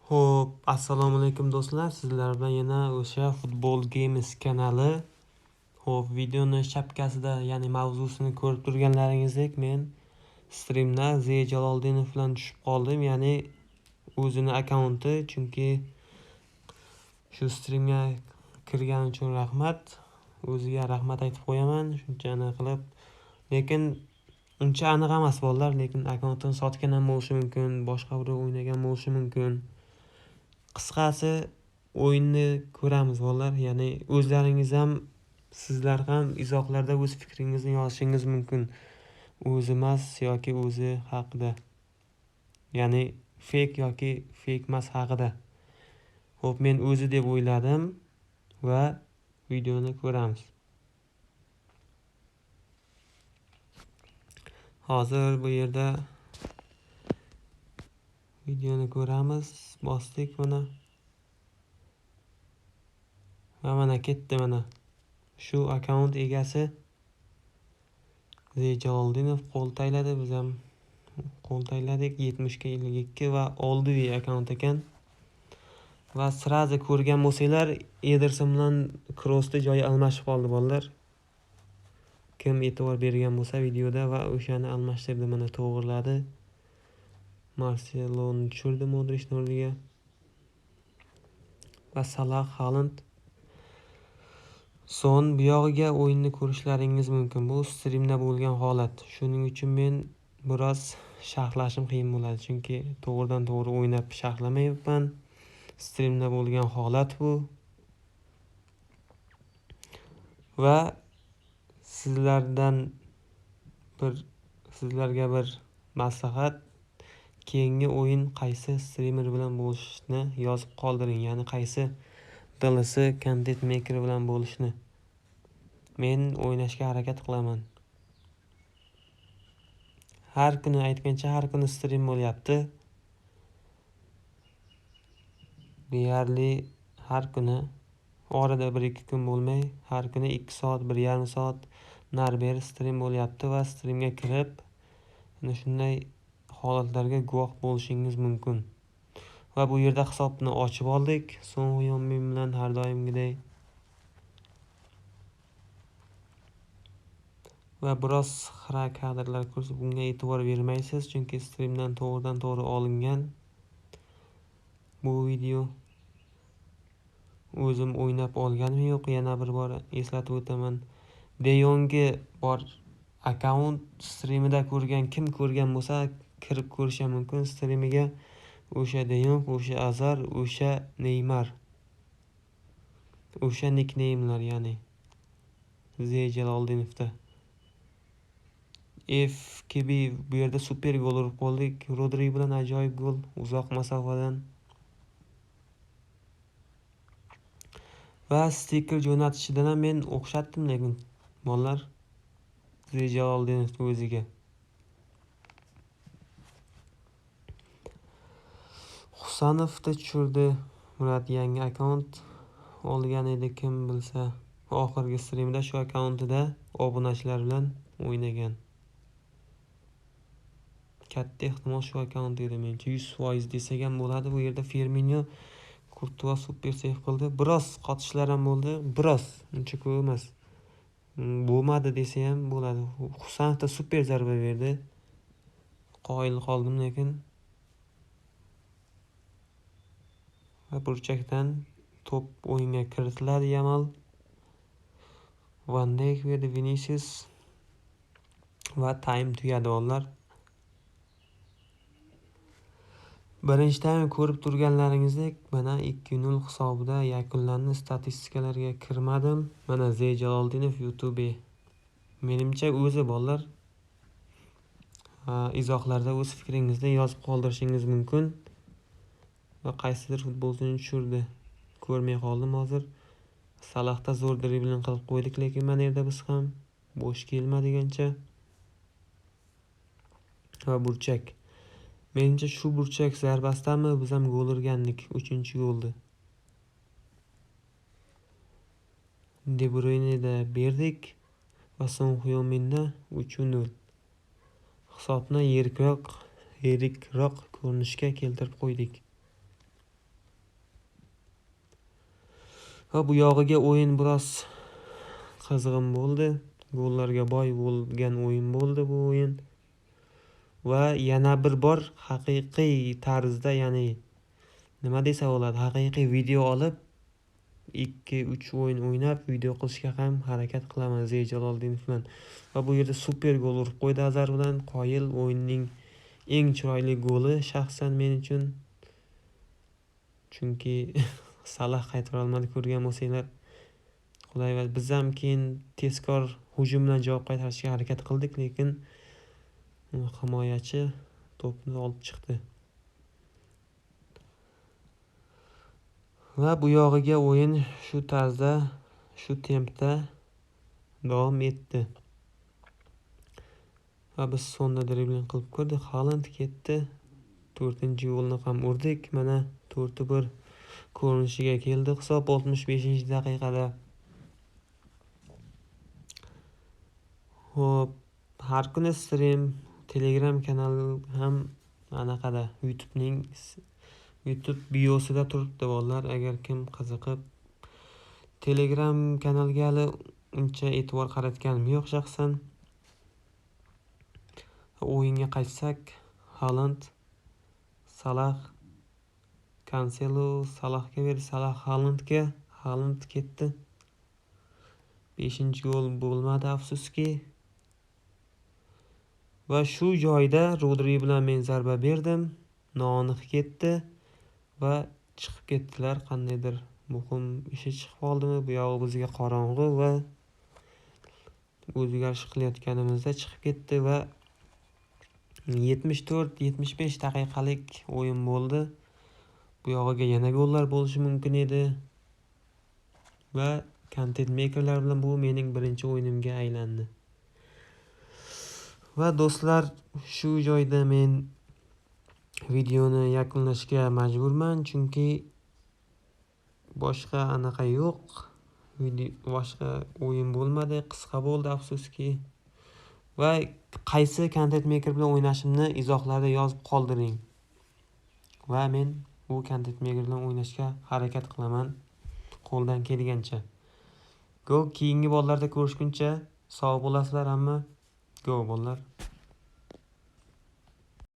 Xo'p, assalomu alaykum do'stlar. Sizlar bilan yana o'sha Football Games kanali. Xo'p, videoni shapkasida, ya'ni mavzusini ko'rib turganlaringizdek, men streamda Z Jaloliddinov bilan tushib qoldim, ya'ni o'zini akkaunti, chunki shu streamga kirgani uchun rahmat. O'ziga rahmat aytib qo'yaman, shuncha aniq qilib. Lekin uncha aniq emas bolalar, lekin akkauntini sotgan ham bo'lishi mumkin, boshqa birov o'ynagan bo'lishi mumkin. Qisqasi o'yinni ko'ramiz bolalar, ya'ni o'zlaringiz ham, sizlar ham izohlarda o'z fikringizni yozishingiz mumkin. O'zi emas yoki o'zi haqida. Ya'ni fake yoki fake emas haqida. Xo'p, men o'zi deb o'yladim va videoni ko'ramiz. Hozir bu yerda videoni ko'ramiz. Bosdik mana. Va mana ketdi mana. Shu akkaunt egasi Z Jaloliddinov qo'l tayladi, biz ham qo'l tayladik. 70 ga 52 va oldiviy akkaunt ekan. Va srazi ko'rgan bo'lsanglar, Ederson bilan Kroosni joyi almashib qoldi bolalar. Kim e'tibor bergan bo'lsa videoda va o'shani almashtirdi, mana to'g'riladi. Marseloni tushirdi Modrichni o'rniga. Va Salah, Haaland. Son bu yog'iga o'yinni ko'rishlaringiz mumkin. Bu streamda bo'lgan holat. Shuning uchun men biroz sharhlashim qiyin bo'ladi, chunki to'g'ridan to'g'ri o'ynab sharhlamayapman. Streamda bo'lgan holat bu. Va sizlarga bir maslahat, keyingi o'yin qaysi streamer bilan bo'lishini yozib qoldiring, ya'ni qaysi DLC content maker bilan bo'lishini. Men o'ynashga harakat qilaman. Har kuni aytgancha har kuni stream bo'lyapti. Deyarli har kuni, orada 1-2 kun bo'lmay, har kuni 2 soat, 1,5 soat nari beri stream bo'lyapti va streamga kirib ana shunday holatlarga guvoh bo'lishingiz mumkin. Va bu yerda hisobni ochib oldik. Son Heung-min bilan har doimgiday. Va biroz xira kadrlar ko'rsatib, bunga e'tibor bermaysiz, chunki streamdan to'g'ridan to'g'ri olingan bu video. O'zim o'ynab olganim yo'q, yana bir bor eslatib o'taman. De Jong'i bor akkaunt streamida ko'rgan, kim ko'rgan bo'lsa kirib ko'rishi mumkin streamiga. O'sha De Jong, o'sha Azar, o'sha Neymar. O'sha nickname'lar, ya'ni Z Jaloliddinovda. FKB bu yerda super gol urib qoldik. Rodri bilan ajoyib gol uzoq masofadan. Va stiker jo'natishidan ham men o'xshatdim, lekin bolalar Z Jaloliddinovning o'ziga. Husanovni tushirdi. Murat yangi akkaunt olgan edi, kim bilsa. Oxirgi streamda shu akkauntida obunachilar bilan o'ynagan. Katta ehtimol shu akkaunt edi menimcha, 100% desak ham bo'ladi. Bu yerda Firmino Courtois super save qildi. Biroz qotishlar ham bo'ldi, biroz, uncha ko'p emas. Bo'lmadi desa ham bo'ladi. Husanov da super zarba berdi. Qoyil qoldim lekin. Va burchakdan to'p o'yinga kiritiladi Yamal. Van Dijk berdi Vinicius va time tugadi bolalar. Birinchi taym ko'rib turganlaringizdek, mana 2-0 hisobida yakunlandi. Statistikalarga kirmadim. Mana Z Jaloliddinov YouTube. Menimcha o'zi bolalar. Izohlarda o'z fikringizni yozib qoldirishingiz mumkin. Va qaysidir futbolchini tushirdi. Ko'rmay qoldim hozir. Salahda zo'r dribling qilib qo'ydik, lekin mana yerda biz ham bo'sh kelmadigancha. Va burchak. Menimcha shu burchak zarbasidanmi biz ham gol urgandik, 3-golni. De Bruyne'da berdik va Son Heung-minda 3-0. Hisobni yerikroq ko'rinishga keltirib qo'ydik. Va bu yog'iga o'yin biroz qizg'in bo'ldi. Gollarga boy bo'lgan o'yin bo'ldi bu o'yin. Va yana bir bor haqiqiy tarzda, ya'ni nima desa bo'ladi, haqiqiy video olib 2-3 o'yin o'ynab video qilishga ham harakat qilaman Z Jaloliddinov bilan. Va bu yerda super gol urib qo'ydi Azar bilan. Qoyil, o'yinning eng chiroyli goli shaxsan men uchun. Chunki Salah qaytara olmadi, ko'rgan bo'lsanglar. Qulay va biz ham keyin tezkor hujum bilan javob qaytarishga harakat qildik, lekin himoyachi to'pni olib chiqdi. Va bu yog'iga o'yin shu tarzda, shu tempda davom etdi. Va biz sonda dribling qilib ko'rdik. Haaland ketdi. 4-golni ham urdik. Mana 4-1 ko'rinishiga keldi hisob 65-daqiqada. Xo'p, har kuni stream, Telegram kanali ham anaqada, YouTube'ning YouTube biosida turibdi bolalar. Agar kim qiziqib Telegram kanalga hali uncha e'tibor qaratganim yo'q shaxsan. O'yinga qaytsak, Haaland, Salah, Cancelo Salahga berdi, Salah Haalandga, Haaland ketdi. 5-gol bo'lmadi afsuski. Va shu joyda Rodri bilan men zarba berdim. Noaniq ketdi va chiqib ketdilar. Qandaydir muhim ishi chiqib qoldimi? Bu yog'i bizga qorong'u va o'zgarish qilayotganimizda chiqib ketdi va 74-75 daqiqalik o'yin bo'ldi. Bu yog'iga yana gollar bo'lishi mumkin edi. Va content makerlar bilan bu mening birinchi o'yinimga aylandi. Va do'stlar, shu joyda men videoni yakunlashga majburman, chunki boshqa anaqa yo'q. Video, boshqa o'yin bo'lmadi, qisqa bo'ldi afsuski. Va qaysi content maker bilan o'ynashimni izohlarda yozib qoldiring. Va men u content maker bilan o'ynashga harakat qilaman qo'ldan kelgancha. Go, keyingi bolalarda ko'rishguncha sog' bo'lasizlar hamma. Go bolalar.